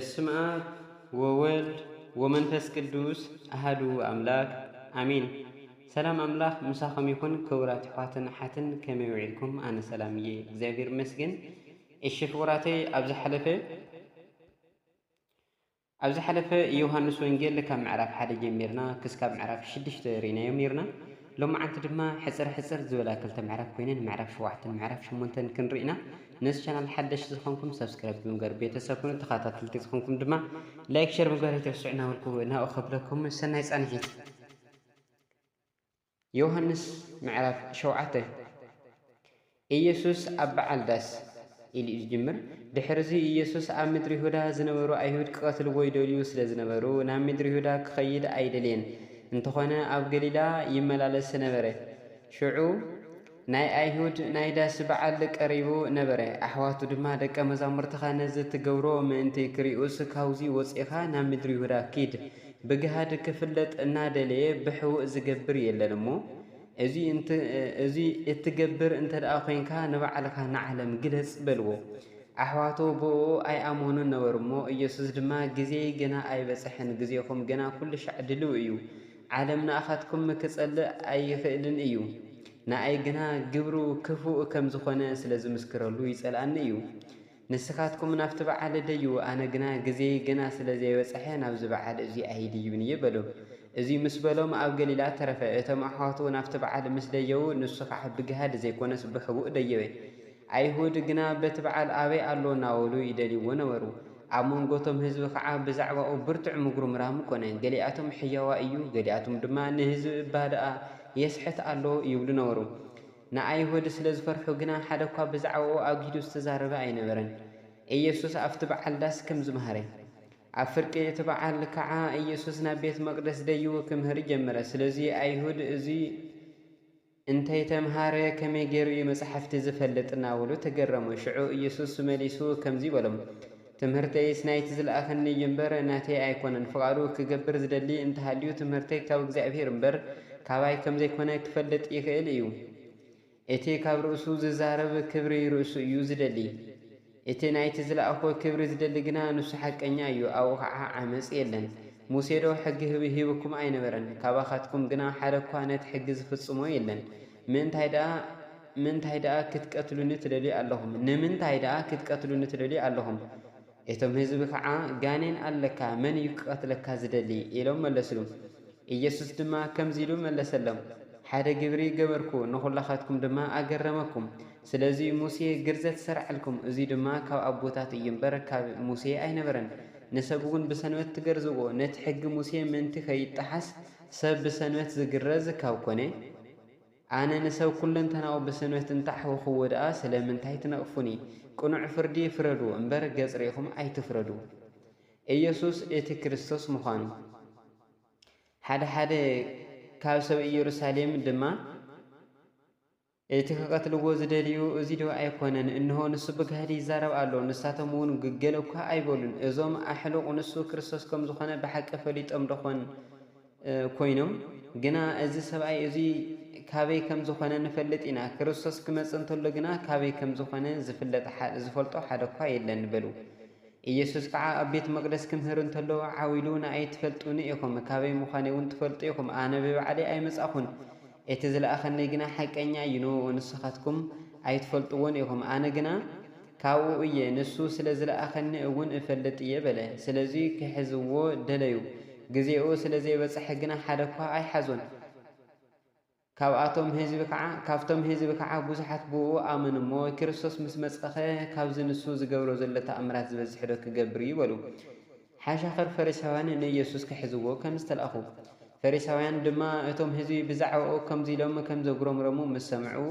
በስመ ኣብ ወወልድ ወመንፈስ ቅዱስ ኣሃዱ ኣምላክ ኣሜን። ሰላም ኣምላክ ምሳኹም ይኹን። ክቡራት ኣሕዋትን ኣሓትን ከመይ ውዒልኩም? ኣነ ሰላም እየ፣ እግዚኣብሔር ይመስገን። እሺ ፍቁራተይ፣ ኣብ ዝሓለፈ ኣብ ዝሓለፈ ዮሃንስ ወንጌል ካብ ምዕራፍ ሓደ ጀሚርና ክስካብ ምዕራፍ ሽዱሽተ ርኢናዮም ነይርና። ሎማዓንቲ ድማ ሕፅር ሕፅር ዝበላ ክልተ ምዕራፍ ኮይነን ምዕራፍ ሸውዓተን ምዕራፍ ሸሞንተን ክንርኢ ኢና። ነዚ ቻናል ሓደሽቲ ዝኾንኩም ሰብስክራይብ ብምግባር ቤተሰብ ኩኑ። ተኸታተልቲ ዝኾንኩም ድማ ላይክ ሸር ምግባር ኣይትርስዑ እናበልኩ ናብኡ ከብለኩም ሰናይ ፃንሒት። ዮሃንስ ምዕራፍ ሸውዓተ። ኢየሱስ ኣብ በዓል ዳስ ኢሉ እዩ ዝጅምር። ድሕርዚ ኢየሱስ ኣብ ምድሪ ይሁዳ ዝነበሩ ኣይሁድ ክቐትልዎ ይደልዩ ስለ ዝነበሩ ናብ ምድሪ ይሁዳ ክኸይድ ኣይደልየን። እንተኾነ ኣብ ገሊላ ይመላለስ ነበረ። ሽዑ ናይ ኣይሁድ ናይ ዳስ በዓል ቀሪቡ ነበረ። ኣሕዋቱ ድማ ደቀ መዛሙርትኻ ነዚ ትገብሮ ምእንቲ ክሪኡስ ካብዚ ወፂእኻ ናብ ምድሪ ይሁዳ ኪድ። ብግሃድ ክፍለጥ እናደለየ ብሕቡእ ዝገብር የለን እሞ፣ እዚ እንቲ-፣ እዚ እትገብር እንተ ደኣ ኾይንካ ንባዕልኻ ንዓለም ግለጽ በልዎ። ኣሕዋቱ ብእኡ ኣይኣመኑን ነበሩ እሞ፣ ኢየሱስ ድማ ግዜይ ገና ኣይበጽሐን፣ ግዜኹም ገና ኩሉ ሻዕ ድልው እዩ። ዓለም ንኣኻትኩም ክጸልእ ኣይኽእልን እዩ። ንኣይ ግና ግብሩ ክፉእ ከም ዝኾነ ስለ ዝምስክረሉ ይጸልኣኒ እዩ። ንስኻትኩም ናብቲ በዓል ደዩ፣ ኣነ ግና ግዜይ ገና ስለ ዘይበጽሐ ናብዚ በዓል እዚ ኣይድይብን እየ በሎም። እዚ ምስ በሎም ኣብ ገሊላ ተረፈ። እቶም ኣሕዋቱ ናብቲ በዓል ምስ ደየቡ፣ ንሱ ኸዓ ብግሃድ ዘይኮነስ ብሕቡእ ደየበ። ኣይሁድ ግና በቲ በዓል ኣበይ ኣሎ እናበሉ ይደልይዎ ነበሩ። ኣብ መንጎ እቶም ህዝቢ ኸዓ ብዛዕባኡ ብርቱዕ ምጉርምራም ኮነ። ገሊኣቶም ሕያዋ እዩ፣ ገሊኣቶም ድማ ንህዝቢ እባ ደኣ የስሕት ኣሎ ይብሉ ነበሩ። ንኣይሁድ ስለ ዝፈርሑ ግና ሓደ እኳ ብዛዕባኡ ኣግሂዱ ዝተዛረበ ኣይነበረን። ኢየሱስ ኣብቲ በዓል ዳስ ከምዚ መሃረ። ኣብ ፍርቂ እቲ በዓል ከዓ ኢየሱስ ናብ ቤት መቕደስ ደይቡ ክምህር ጀመረ። ስለዚ ኣይሁድ እዚ እንተይተምሃረ ከመይ ገይሩ እዩ መጻሕፍቲ ዝፈልጥ? እናበሉ ተገረሙ። ሽዑ ኢየሱስ መሊሱ ከምዚ በሎም፣ ትምህርተይስ ናይቲ ዝለኣኸኒ እዩ እምበር ናተይ ኣይኮነን። ፍቓዱ ክገብር ዝደሊ እንተሃልዩ ትምህርተይ ካብ እግዚኣብሔር እምበር ካባይ ከም ዘይኮነ ክፈልጥ ይኽእል እዩ። እቲ ካብ ርእሱ ዝዛረብ ክብሪ ርእሱ እዩ ዝደሊ። እቲ ናይቲ ዝለኣኾ ክብሪ ዝደሊ ግና ንሱ ሓቀኛ እዩ፣ ኣብኡ ኸዓ ዓመጽ የለን። ሙሴ ዶ ሕጊ ህብ-፣ ሂብኩም ኣይነበረን? ካባኻትኩም ግና ሓደ እኳ ነቲ ሕጊ ዝፍጽሞ የለን። ምእንታይ ደኣ፣ ምእንታይ ደኣ ክትቀትሉኒ ትደልዩ ኣለኹም? ንምንታይ ደኣ ክትቀትሉኒ ትደልዩ ኣለኹም? እቶም ህዝቢ ኸዓ፣ ጋኔን ኣለካ፣ መን እዩ ክቐትለካ ዝደሊ? ኢሎም መለስሉ። ኢየሱስ ድማ ከምዚ ኢሉ መለሰሎም፣ ሓደ ግብሪ ገበርኩ፣ ንኹላኻትኩም ድማ ኣገረመኩም። ስለዚ ሙሴ ግርዘት ሰርዐልኩም፣ እዚ ድማ ካብ ኣቦታት እዩ እምበር ካብ ሙሴ ኣይነበረን። ንሰብ እውን ብሰንበት ትገርዝዎ፣ ነቲ ሕጊ ሙሴ ምእንቲ ከይጠሓስ ሰብ ብሰንበት ዝግረዝ ካብ ኮነ፣ ኣነ ንሰብ ኩለንተናኡ ብሰንበት እንተኣሕወኽዎ ደኣ ስለምንታይ ትነቕፉኒ? ቅኑዕ ፍርዲ ፍረዱ እምበር ገጽ ርኢኹም ኣይትፍረዱ። ኢየሱስ እቲ ክርስቶስ ምዃኑ። ሓደ ሓደ ካብ ሰብ ኢየሩሳሌም ድማ፣ እቲ ክቐትልዎ ዝደልዩ እዚ ዶ ኣይኮነን? እንሆ ንሱ ብጋህዲ ይዛረብ ኣሎ። ንሳቶም እውን ገለ እኳ ኣይበሉን። እዞም ኣሕሉቕ ንሱ ክርስቶስ ከም ዝኾነ ብሓቂ ፈሊጦም ዶ ኾን እ፣ ኮይኖም፣ ግና እዚ ሰብኣይ እዚ ካበይ ከም ዝኾነ ንፈልጥ ኢና። ክርስቶስ ክመጽእ እንተሎ ግና ካበይ ከም ዝኾነ ዝፍለጥ ሓ-፣ ዝፈልጦ ሓደ እኳ የለን በሉ። ኢየሱስ ከዓ ኣብ ቤት መቕደስ ክምህር እንተሎ ዓው ኢሉ፣ ንኣይ ትፈልጡኒ ኢኹም፣ ካበይ ምዃነይ እውን ትፈልጡ ኢኹም። ኣነ ብባዕለይ ኣይመጻኹን፣ እቲ ዝለኣኸኒ ግና ሓቀኛ እዩ፣ ንእኡ ንስኻትኩም ኣይትፈልጥዎን ኢኹም። ኣነ ግና ካብኡ እየ፣ ንሱ ስለ ዝለኣኸኒ እውን እፈልጥ እየ በለ። ስለዚ ክሕዝዎ ደለዩ። ግዜኡ ስለ ዘይበጽሐ ግና ሓደ እኳ ኣይሓዞን። ካብኣቶም ህዝቢ ከዓ፣ ካብቶም ህዝቢ ከዓ ብዙሓት ብኡ ኣመኑ እሞ፣ ክርስቶስ ምስ መጸኸ ካብዚ ንሱ ዝገብሮ ዘሎ ተኣምራት ዝበዝሕ ዶ ክገብር እዩ? በሉ። ሓሻኽር ፈሪሳውያን ንኢየሱስ ክሕዝዎ ከም ዝተላእኹ። ፈሪሳውያን ድማ እቶም ህዝቢ ብዛዕባኡ ከምዚ ኢሎም ከም ዘጉረምረሙ ምስ ሰምዑ፣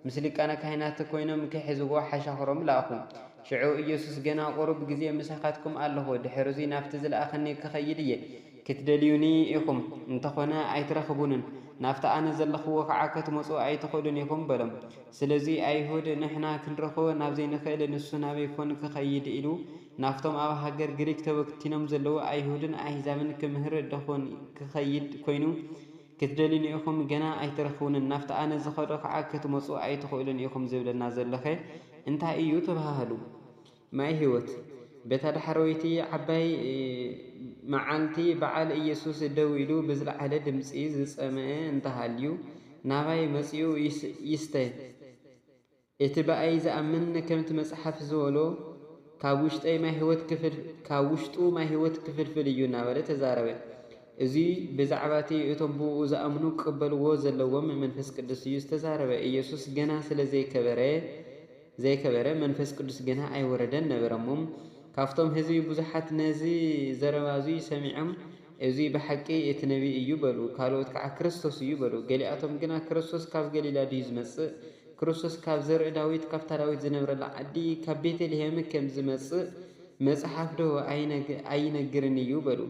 ምስ ሊቃነ ካህናት ኮይኖም ክሕዝዎ ሓሻኽሮም ለኣኹ። ሽዑ ኢየሱስ፣ ገና ቁሩብ ግዜ ምሳኻትኩም ኣለኹ፣ ድሕርዚ ናብቲ ዝለኣኸኒ ክኸይድ እየ። ክትደልዩኒ ኢኹም፣ እንተኾነ ኣይትረኽቡንን፣ ናብቲ ኣነ ዘለኽዎ ኸዓ ክትመጹ ኣይትኽእሉን ኢኹም በሎም። ስለዚ ኣይሁድ፣ ንሕና ክንረኽቦ ናብ ዘይንኽእል ንሱ ናበይ ኮን ክኸይድ ኢሉ ናብቶም ኣብ ሃገር ግሪክ ተበቲኖም ዘለዉ ኣይሁድን ኣህዛብን ክምህር ደኾን ክኸይድ ኮይኑ? ክትደልዩኒ ኢኹም፣ ገና ኣይትረኽቡንን፣ ናብቲ ኣነ ዝኸዶ ኸዓ ክትመጹ ኣይትኽእሉን ኢኹም ዝብለና ዘሎኸ እንታይ እዩ? ተባሃሃሉ። ማይ ህይወት። በታ ዳሕረወይቲ ዓባይ መዓልቲ በዓል ኢየሱስ ደው ኢሉ ብዝለዓለ ድምጺ ዝጸምአ እንተሃልዩ ናባይ መጺኡ ይስ- ይስተ። እቲ ብኣይ ዝኣምን ከምቲ መጽሓፍ ዝበሎ ካብ ውሽጠይ ማይ ህይወት ክፍል ካብ ውሽጡ ማይ ህይወት ክፍልፍል እዩ እናበለ ተዛረበ። እዚ ብዛዕባ እቲ እቶም ብኡ ዝኣምኑ ክቕበልዎ ዘለዎም መንፈስ ቅዱስ እዩ ዝተዛረበ። ኢየሱስ ገና ስለ ዘይከበረ ዘይከበረ መንፈስ ቅዱስ ገና ኣይወረደን ነበረ። እሞ ካብቶም ህዝቢ ብዙሓት ነዚ ዘረባ እዚ ሰሚዖም፣ "እዚ ብሓቂ እቲ ነቢይ እዩ" በሉ። ካልኦት ከዓ፣ "ክርስቶስ እዩ" በሉ። ገሊኣቶም ግና፣ "ክርስቶስ ካብ ገሊላ ድዩ ዝመጽእ? ክርስቶስ ካብ ዘርኢ ዳዊት፣ ካብታ ዳዊት ዝነብረላ ዓዲ፣ ካብ ቤተልሔም ከም ዝመጽእ መጽሓፍ ዶ ኣይነግ- ኣይነግርን እዩ?" በሉ።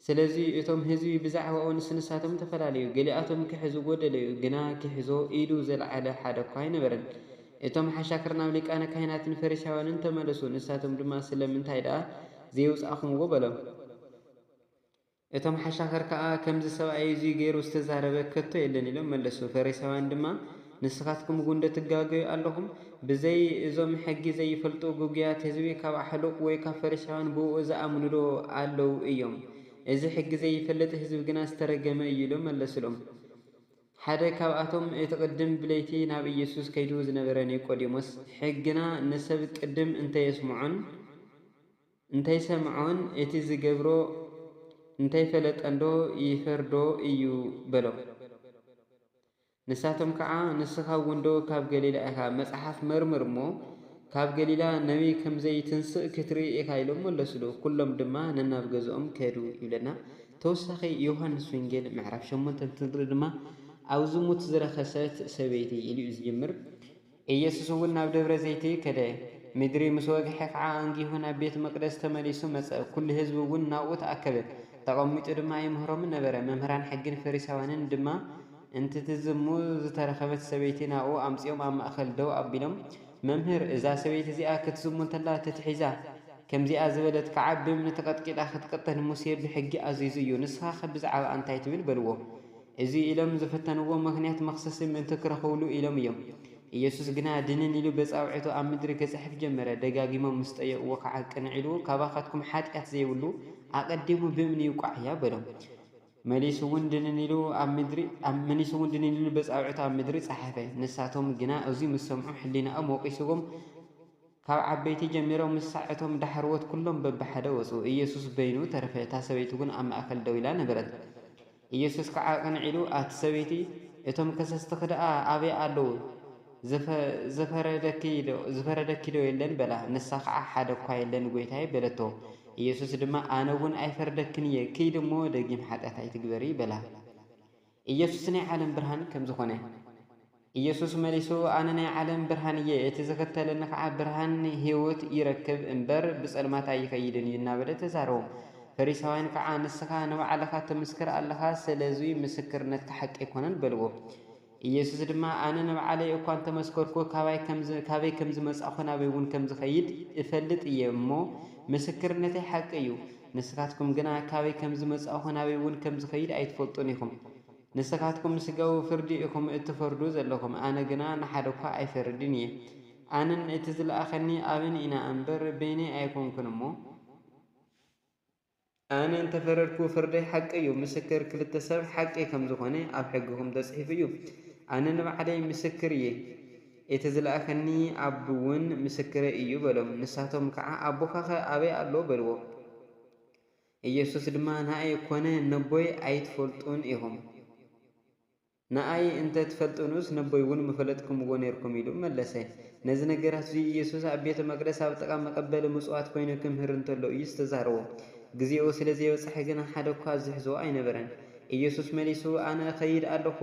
ስለዚ እቶም ህዝቢ ብዛዕባኡ ምስ ንሳቶም ተፈላለዩ። ገሊኣቶም ክሕዝዎ ደለዩ፣ ግና ክሕዞ ኢዱ ዘልዓለ ሓደ እኳ ኣይነበረን። እቶም ሓሻኽር ናብ ሊቃነ ካህናትን ፈሪሳውያንን ተመለሱ። ንሳቶም ድማ፣ "ስለምንታይ ደኣ ዘየውጻእኹምዎ?" በሎም። እቶም ሓሻኽር ከኣ፣ "ከምዚ ሰብኣይ እዚ ገይሩ ዝተዛረበ ከቶ የለን" ኢሎም መለሱ። ፈሪሳውያን ድማ፣ "ንስኻትኩም እውን ዶ ትጋገዩ ኣለኹም? ብዘይ እዞም ሕጊ ዘይፈልጡ ግጉያት ህዝቢ ካብ ኣሕሉቕ ወይ ካብ ፈሪሳውያን ብኡ ዝኣምኑ ዶ ኣለዉ እዮም? እዚ ሕጊ ዘይፈልጥ ህዝቢ ግና ዝተረገመ እዩ" ኢሎም መለሱሎም። ሓደ ካብኣቶም፣ እቲ ቅድም ብለይቲ ናብ ኢየሱስ ከይዱ ዝነበረ ኒቆዲሞስ፣ "ሕግና ንሰብ ቅድም እንተየስምዖን እንተይሰምዖን እቲ ዝገብሮ እንተይፈለጠንዶ ይፈርዶ እዩ?" በሎ። ንሳቶም ከዓ፣ "ንስኻ እውን ዶ ካብ ገሊላ ኢኻ? መጽሓፍ መርምር እሞ፣ ካብ ገሊላ ነቢይ ከም ዘይትንስእ ክትርኢ ኢኻ" ኢሎም መለሱሉ። ኩሎም ድማ ነናብ ገዝኦም ከዱ ይብለና። ተወሳኺ ዮሃንስ ወንጌል ምዕራፍ ሸሞንተ እንትንርኢ ድማ፣ "ኣብ ዝሙት ዝረኸሰት ሰበይቲ" ኢሉ እዩ ዝጅምር። ኢየሱስ እውን ናብ ደብረ ዘይቲ ከደ። ምድሪ ምስ ወግሐ ከዓ ኣንጊሁ ናብ ቤት መቅደስ ተመሊሱ መጸ። ኩሉ ህዝቢ እውን ናብኡ ተኣከበ። ተቐሚጡ ድማ ይምህሮም ነበረ። መምህራን ሕግን ፈሪሳውያንን ድማ፣ "እንትትዝሙ ዝተረኸበት ሰበይቲ ናብኡ ኣምጺኦም ኣብ ማእከል ደው ኣቢሎም፣ 'መምህር፣ እዛ ሰበይቲ እዚኣ ክትዝሙ እንተላ ተትሒዛ፣ ከምዚኣ ዝበለት ከዓ ብእምኒ ተቐጥቂጣ ክትቅተል ሙሴ ብሕጊ ኣዚዙ እዩ። ንስኻ ከ ብዛዕባኣ እንታይ ትብል?' በልዎ። እዚ ኢሎም ዝፈተንዎ ምኽንያት መኽሰሲ ምእንቲ ክረኽብሉ ኢሎም እዮም። ኢየሱስ ግና ድንን ኢሉ በጻብዕቱ ኣብ ምድሪ ክጽሕፍ ጀመረ። ደጋጊሞም ምስ ጠየቕዎ ከዓ ቅንዕ ኢሉ፣ "ካባኻትኩም ሓጢኣት ዘይብሉ ኣቐዲሙ ብእምኒ ይውቃዕ እያ" በሎም። መሊሱ እውን ድንን ኢሉ ኣብ ምድሪ፣ ኣብ፣ መሊሱ እውን ድንን ኢሉ በጻብዕቱ ኣብ ምድሪ ጸሓፈ። ንሳቶም ግና እዚ ምስ ሰምዑ ሕሊናኦም ወቒስዎም ካብ ዓበይቲ ጀሚሮም ምስ ሳዕቶም ዳሕርዎት ኩሎም በብሓደ ወጹ። ኢየሱስ በይኑ ተረፈ። እታ ሰበይቲ እውን ኣብ ማእከል ደው ኢላ ነበረት። ኢየሱስ ከዓ ቅንዕ ኢሉ፣ "ኣቲ ሰበይቲ፣ እቶም ከሰስትኺ ደኣ ኣበይ ኣለዉ? ዝፈ-፣ ዝፈረደኪ ዶ፣ ዝፈረደኪ ዶ የለን?" በላ። ንሳ ከዓ፣ "ሓደ እኳ የለን ጐይታየ" በለቶ። ኢየሱስ ድማ፣ "ኣነ እውን ኣይፈርደክን እየ፣ ኪዲ እሞ ደጊም ሓጢኣት ኣይትግበሪ" በላ። ኢየሱስ ናይ ዓለም ብርሃን ከም ዝኾነ። ኢየሱስ መሊሱ፣ "ኣነ ናይ ዓለም ብርሃን እየ፣ እቲ ዝኽተለኒ ከዓ ብርሃን ህይወት ይረክብ እምበር ብጸልማት ኣይኸይድን እዩ" እናበለ ተዛረቦም። ፈሪሳውያን ከዓ፣ "ንስኻ ንባዕልኻ ትምስክር ኣለኻ፣ ስለዚ ምስክርነትካ ሓቂ ኣይኮነን" በልዎ። ኢየሱስ ድማ፣ "ኣነ ንባዕለይ እኳ እንተመስከርኩ፣ ካባይ ከም ዝ-፣ ካበይ ከም ዝመጻእኹ ናበይ እውን ከም ዝኸይድ እፈልጥ እየ እሞ፣ ምስክርነተይ ሓቂ እዩ። ንስኻትኩም ግና ካበይ ከም ዝመጻእኹ ናበይ እውን ከም ዝኸይድ ኣይትፈልጡን ኢኹም። ንስኻትኩም ስጋዊ ፍርዲ ኢኹም እትፈርዱ ዘለኹም፣ ኣነ ግና ንሓደ እኳ ኣይፈርድን እየ። ኣነን እቲ ዝለኣኸኒ ኣብን ኢና እምበር፣ በይነይ ኣይኮንኩን እሞ፣ ኣነ እንተፈረድኩ ፍርደይ ሓቂ እዩ። ምስክር ክልተ ሰብ ሓቂ ከም ዝኾነ ኣብ ሕግኹም ተጽሒፉ እዩ። ኣነ ንባዕለይ ምስክር እየ፣ እቲ ዝለኣኸኒ ኣብ እውን ምስክረይ እዩ" በሎም። ንሳቶም ከዓ፣ "ኣቦኻኸ ኣበይ ኣሎ?" በልዎ። ኢየሱስ ድማ፣ "ንኣይ ኮነ ነቦይ ኣይትፈልጡን ኢኹም። ንኣይ እንተ ትፈልጡንስ ነቦይ እውን ምፈለጥኩምዎ ነይርኩም" ኢሉ መለሰ። ነዚ ነገራት እዚ ኢየሱስ ኣብ ቤተ መቅደስ ኣብ ጥቓ መቐበሊ ምጽዋት ኮይኑ ክምህር እንተሎ እዩ ዝተዛረቦ። ግዜኡ ስለ ዘይበጽሐ ግና ሓደ እኳ ዝሕዞ ኣይነበረን። ኢየሱስ መሊሱ፣ "ኣነ እኸይድ ኣለኹ፣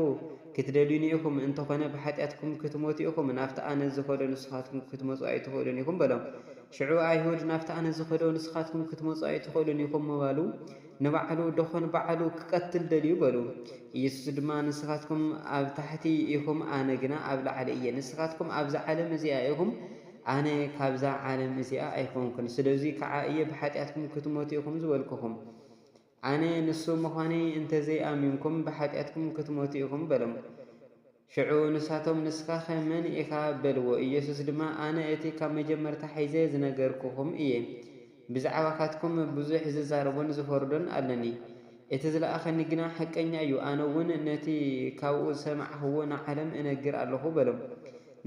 ክትደልዩኒ ኢኹም፣ እንተኾነ ብሓጢኣትኩም ክትሞቱ ኢኹም፣ ናብቲ ኣነ ዝኸዶ ንስኻትኩም ክትመጹ ኣይትኽእሉን ኢኹም" በሎም። ሽዑ ኣይሁድ፣ "ናብቲ ኣነ ዝኸዶ ንስኻትኩም ክትመጹ ኣይትኽእሉን ኢኹም" ምባሉ፣ ንባዕሉ ደኾን ባዕሉ ክቐትል ደልዩ በሉ። ኢየሱስ ድማ፣ "ንስኻትኩም ኣብ ታሕቲ ኢኹም፣ ኣነ ግና ኣብ ላዕሊ እየ። ንስኻትኩም ኣብዛ ዓለም እዚኣ ኢኹም፣ ኣነ ካብዛ ዓለም እዚኣ ኣይኮንኩን። ስለዚ ከዓ እየ ብሓጢኣትኩም ክትሞቱ ኢኹም ዝበልኩኹም። ኣነ ንሱ ምዃነይ እንተዘይኣሚንኩም፣ ብሓጢኣትኩም ክትሞቱ ኢኹም" በሎም። ሽዑ ንሳቶም፣ "ንስኻኸ መን ኢኻ?" በልዎ። ኢየሱስ ድማ፣ "ኣነ እቲ ካብ መጀመርታ ሒዘ ዝነገርኩኹም እየ። ብዛዕባኻትኩም ብዙሕ ዝዛረቦን ዝፈርዶን ኣለኒ። እቲ ዝለኣኸኒ ግና ሓቀኛ እዩ። ኣነ እውን ነቲ ካብኡ ዝሰማዕኽዎ ንዓለም እነግር ኣለኹ በሎም።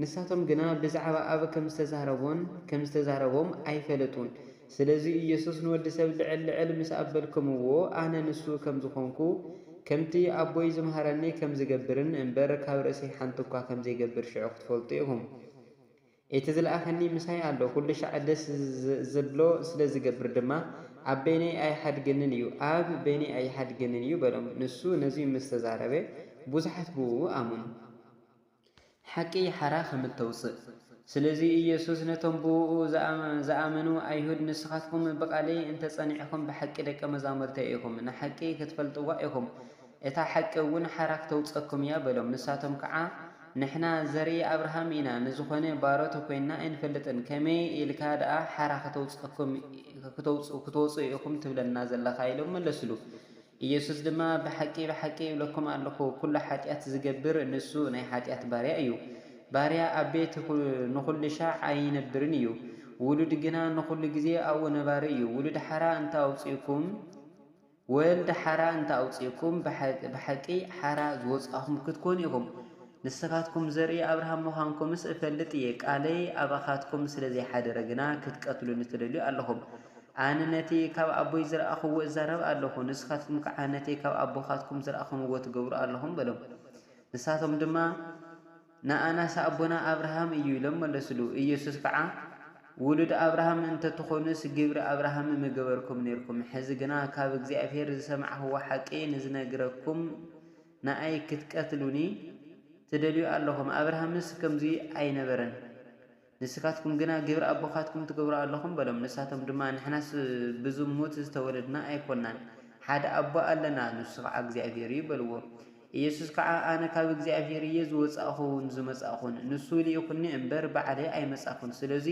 ንሳቶም ግና ብዛዕባ ኣብ ከም ዝተዛረቦን ከም ዝተዛረቦም ኣይፈለጡን። ስለዚ ኢየሱስ ንወዲ ሰብ ልዕል ልዕል ምስ ኣበልክምዎ፣ ኣነ ንሱ ከም ዝኾንኩ፣ ከምቲ ኣቦይ ዝምሃረኒ ከም ዝገብርን እምበር ካብ ርእሰይ ሓንቲ እኳ ከም ዘይገብር ሽዑ ክትፈልጡ ኢኹም። እቲ ዝለኣኸኒ ምሳይ ኣሎ። ኩሉ ሻዕ ደስ ዝ-፣ ዘብሎ ስለ ዝገብር ድማ ኣብ በይነይ ኣይሓድገንን እዩ፣ ኣብ በይነይ ኣይሓድገንን እዩ በሎም። ንሱ ነዚ ምስ ተዛረበ ብዙሓት ብኡ ኣመኑ። ሓቂ ሓራ ከም እተውጽእ። ስለዚ ኢየሱስ ነቶም ብእኡ ዝኣመ-፣ ዝኣመኑ ኣይሁድ፣ "ንስኻትኩም ብቓለይ እንተ ጸኒዕኩም ብሓቂ ደቀ መዛሙርተይ ኢኹም፣ ንሓቂ ክትፈልጥዋ ኢኹም፣ እታ ሓቂ እውን ሓራ ክተውጸኩም እያ" በሎም። ንሳቶም ከዓ፣ "ንሕና ዘርኢ ኣብርሃም ኢና፣ ንዝኾነ ባሮት ኮይንና ኣይንፈልጥን፣ ከመይ ኢልካ ደኣ ሓራ ከተውጸኩም፣ ክተውጽ-፣ ክትወጹ ኢኹም ትብለና ዘለኻ?" ኢሎም መለስሉ። ኢየሱስ ድማ፣ "ብሓቂ፣ ብሓቂ እብለኩም ኣለኹ፣ ኩሉ ሓጢኣት ዝገብር ንሱ ናይ ሓጢኣት ባርያ እዩ። ባርያ ኣብ ቤት ኩ-፣ ንኹሉ ሻዕ ኣይነብርን እዩ፣ ውሉድ ግና ንኹሉ ግዜ ኣብኡ ነባሪ እዩ። ውሉድ ሓራ እንተ ኣውጺእኩም፣ ወልድ ሓራ እንተ ኣውጺእኩም፣ ብሓ-፣ ብሓቂ ሓራ ዝወጻእኹም ክትኮኑ ኢኹም። ንስኻትኩም ዘርኢ ኣብርሃም ምዃንኩምስ እፈልጥ እየ። ቃለይ ኣባኻትኩም ስለ ዘይሓደረ ግና ክትቀትሉኒ ትደልዩ ኣለኹም። ኣነ ነቲ ካብ ኣቦይ ዝረኣኹዎ እዛረብ ኣለኹ፣ ንስኻትኩም ከዓ ነቲ ካብ ኣቦኻትኩም ዝረኣኹምዎ ትገብሩ ኣለኹም" በሎም። ንሳቶም ድማ፣ "ንኣናስ ኣቦና ኣብርሃም እዩ" ኢሎም መለስሉ። ኢየሱስ ከዓ፣ "ውሉድ ኣብርሃም እንተትኾኑስ ግብሪ ኣብርሃም ምገበርኩም ነይርኩም። ሕዚ ግና ካብ እግዚኣብሔር ዝሰማዕኽዎ ሓቂ ንዝነግረኩም ንኣይ ክትቀትሉኒ ትደልዩ ኣለኹም። ኣብርሃምስ ከምዚ ኣይነበረን። ንስኻትኩም ግና ግብሪ ኣቦኻትኩም ትገብሩ ኣለኹም" በሎም። ንሳቶም ድማ፣ "ንሕናስ ብዝሙት ዝተወለድና ኣይኮናን፣ ሓደ ኣቦ ኣለና፣ ንሱ ኸዓ እግዚኣብሔር እዩ" በልዎ። ኢየሱስ ከዓ፣ "ኣነ ካብ እግዚኣብሔር እየ ዝወጻእኹን ዝመጻእኹን፣ ንሱ ልኢኹኒ እምበር ባዕለይ ኣይመጻእኩን። ስለዚ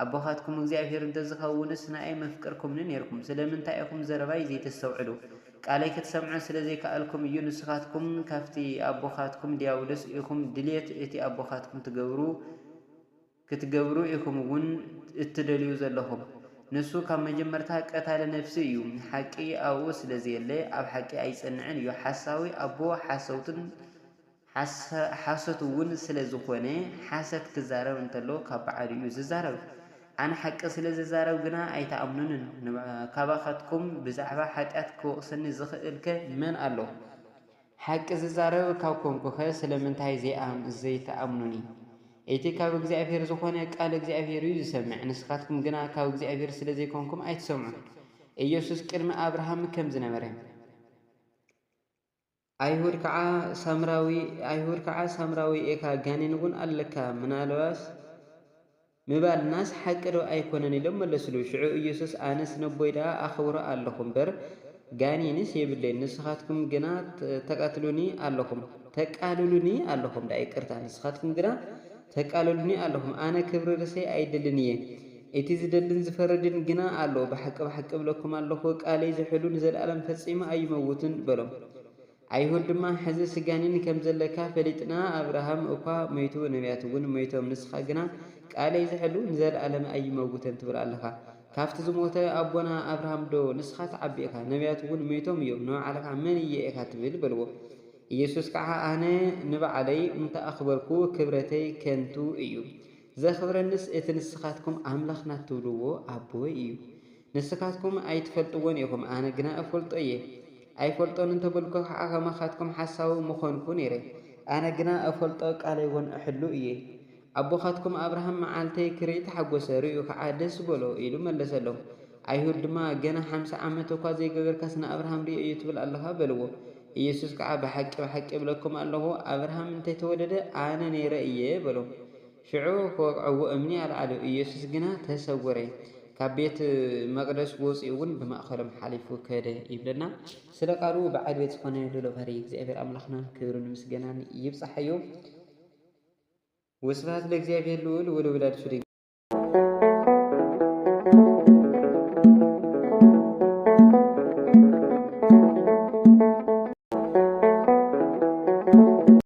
ኣቦኻትኩም እግዚኣብሔር እንተዝኸውንስ ንኣይ መፍቀርኩምኒ ነይርኩም። ስለምንታይ ኢኹም ዘረባይ ዘይተስተውዕሉ? ቃለይ ክትሰምዑ ስለ ዘይከኣልኩም እዩ። ንስኻትኩም ካብቲ ኣቦኻትኩም ድያብሎስ ኢኹም፣ ድልየት እቲ ኣቦኻትኩም ትገብሩ፣ ክትገብሩ ኢኹም እውን እትደልዩ ዘለኹም። ንሱ ካብ መጀመርታ ቀታሊ ነፍሲ እዩ፣ ሓቂ ኣብኡ ስለ ዘየለ ኣብ ሓቂ ኣይጸንዕን እዩ። ሓሳዊ ኣቦ ሓሰውትን ሓሰ-፣ ሓሶት እውን ስለ ዝኾነ፣ ሓሰት ክዛረብ እንተሎ ካብ ባዕሉ እዩ ዝዛረብ። ኣነ ሓቂ ስለ ዝዛረብ ግና ኣይትኣምኑንን። ንባ-፣ ካባኻትኩም ብዛዕባ ሓጢኣት ክወቕሰኒ ዝኽእልከ መን ኣሎ? ሓቂ ዝዛረብ ካብ ኮንኩኸ ስለምንታይ ዘይኣም-፣ ዘይትኣምኑኒ? እቲ ካብ እግዚኣብሔር ዝኾነ ቃል እግዚኣብሔር እዩ ዝሰምዕ። ንስኻትኩም ግና ካብ እግዚኣብሔር ስለ ዘይኮንኩም ኣይትሰምዑን። ኢየሱስ ቅድሚ ኣብርሃም ከም ዝነበረ። ኣይሁድ ከዓ ሳምራዊ፣ ኣይሁድ ከዓ ሳምራዊ ኢኻ፣ ጋኔን እውን ኣለካ፣ ምናልባስ ምባልናስ ሓቂ ዶ ኣይኮነን? ኢሎም መለስሉ። ሽዑ ኢየሱስ፣ ኣነስ ነቦይ ደኣ ኣኽብሮ ኣለኹ እምበር፣ ጋኔንስ የብለይን። ንስኻትኩም ግና ተ-፣ ተቃትሉኒ ኣለኹም፣ ተቃልሉኒ ኣለኹም፣ ደኣ ይቅርታ፣ ንስኻትኩም ግና ተቃልሉኒ ኣለኹም። ኣነ ክብሪ ርእሰይ ኣይደልን እየ። እቲ ዝደልን ዝፈርድን ግና ኣሎ። ብሓቂ፣ ብሓቂ እብለኩም ኣለኹ፣ ቃለይ ዝሕሉ ንዘለኣለም ፈጺሙ ኣይመውትን በሎም። ኣይሁድ ድማ፣ ሕዚስ ጋኔን ከም ዘለካ ፈሊጥና፣ ኣብርሃም እኳ ሞይቱ፣ ነቢያት እውን ሞይቶም፣ ንስኻ ግና ቃለይ ዝሕሉ ንዘለኣለም ኣይመውትን ትብል ኣለኻ። ካብቲ ዝሞተ ኣቦና ኣብርሃም ዶ ንስኻ ትዓቢ ኢኻ? ነቢያት እውን ሞይቶም እዮም፣ ንባዕልኻ መን እየ ኢኻ ትብል? በልዎ። ኢየሱስ ከዓ፣ ኣነ ንባዕለይ እንተ ኣኽበርኩ ክብረተይ ከንቱ እዩ። ዘኽብረንስ እቲ ንስኻትኩም ኣምላኽና እትብልዎ ኣቦይ እዩ። ንስኻትኩም ኣይትፈልጥዎን ኢኹም፣ ኣነ ግና እፈልጦ እየ። ኣይፈልጦን እንተበልኩ ከዓ ከማኻትኩም ሓሳዊ ምኾንኩ ነይረ። ኣነ ግና እፈልጦ፣ ቃለይ እውን እሕሉ እየ። ኣቦኻትኩም ኣብርሃም መዓልተይ ክርኢ ተሓጎሰ፣ ርእዩ ከዓ ደስ በሎ ኢሉ መለሰሎም። ኣይሁድ ድማ፣ ገና ሓምሳ ዓመት እኳ ዘይገበርካስ ንኣብርሃም ርእዮ እዩ ትብል ኣለኻ? በልዎ። ኢየሱስ ከዓ፣ ብሓቂ ብሓቂ እብለኩም ኣለኹ፣ ኣብርሃም እንተይተወለደ ኣነ ነይረ እየ በሎም። ሽዑ ክወቕዕዎ እምኒ ኣልዓሉ። ኢየሱስ ግና ተሰወረ፣ ካብ ቤት መቕደስ ወፂኡ እውን ብማእኸሎም ሓሊፉ ከደ ይብለና። ስለ ቃሉ በዓል ቤት ዝኾነ ልኡለ ባህሪ እግዚኣብሔር ኣምላኽና ክብርን ምስጋናን ይብፃሓዮ። ወስብሐት ለእግዚኣብሔር ልዑል ወለወላዲቱ ድንግል።